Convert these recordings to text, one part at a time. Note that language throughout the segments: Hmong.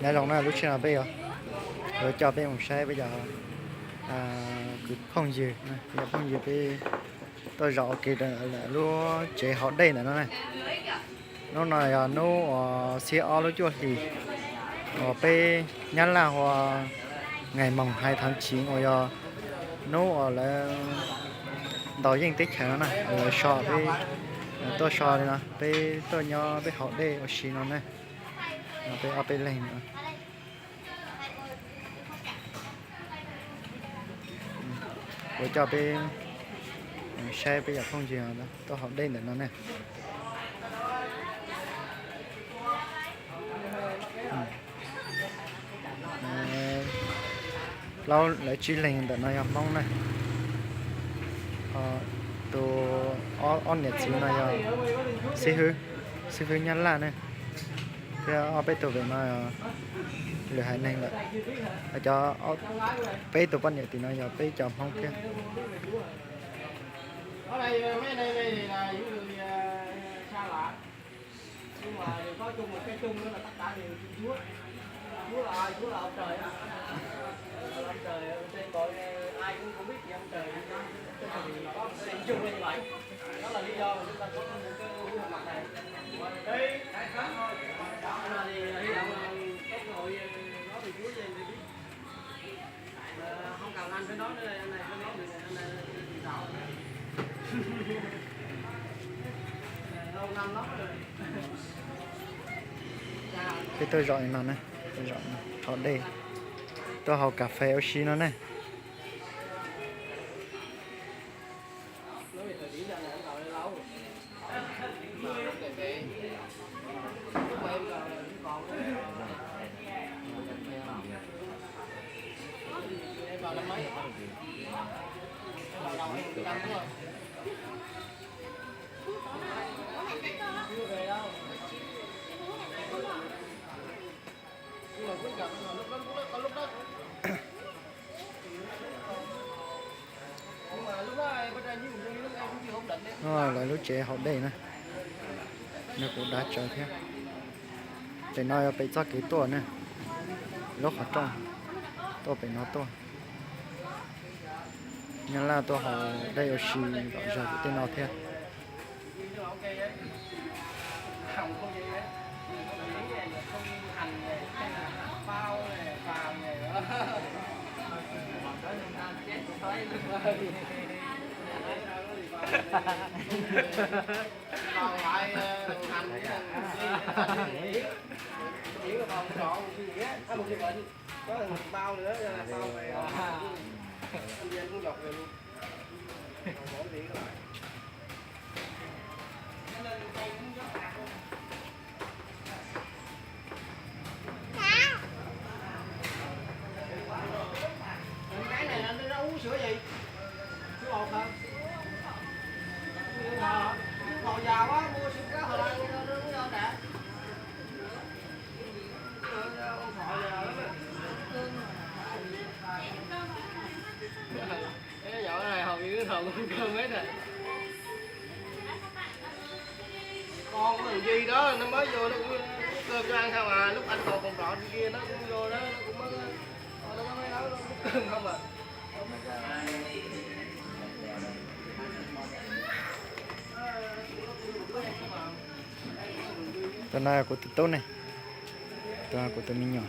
Nyob zoo na, lub sij hawm no peb yuav, yuav coj peb mus saib peb cov, a, kwv phooj ywg, peb cov phooj ywg peb tuaj zaum ua ke rau lub tsev haus dej ntawm no na. Hnub no yog hnub uas xiab ob lub cuaj hlis uas peb Nyab Laj hu ua ngày mùng hai tháng chín uas yog hnub uas lawv ntaus yeej teb chaws no na, lawv so peb tuaj so li no, peb tuaj nyob peb haus dej ua si no na. Peb ob peb leeg no. Kuv coj peb saib peb cov phooj ywg tuaj haus dej ntawm no na. Plaub lawv tsib leeg ntawm no yog Hmoob na. Tus ob niam txiv no yog xib hwb, xib hwb Nyab Laj na. Thiab ob peb tug pem no lwm haiv neeg lawm. Cov peb tug poj niam tim no yog peb cov Hmoob thiab. Peb tuaj zaum li no na, tuaj zaum haus dej, tuaj haus kas fes ua si no ne. Lawv lub tsev haus dej na, nws kuj dav tsawv thiab. Pem no yog pem txoj kev tuaj na, lub qhov rooj tuaj pem no tuaj. Nyab Laj tuaj haus dej ua si zom zaws pem tej no thiab. Con của thằng Duy đó, nó mới vô nó cũng cơm cho ăn không à, lúc anh còn phòng trọ trên kia nó cũng vô đó, nó cũng mới, nó mới nói nó múc cơm không à. Tus no kuv tus tub ne, tus no kuv tus me nyuam.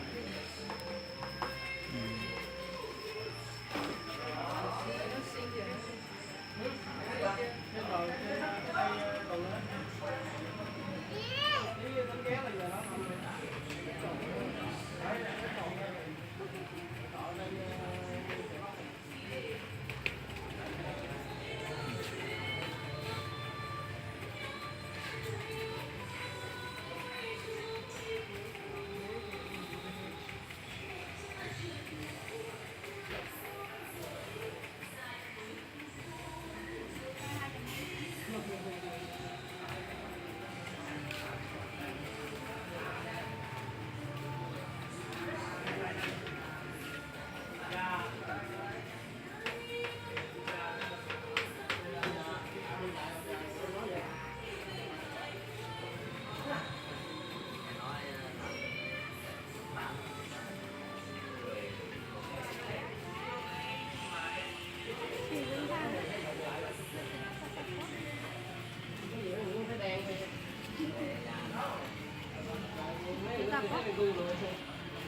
Tus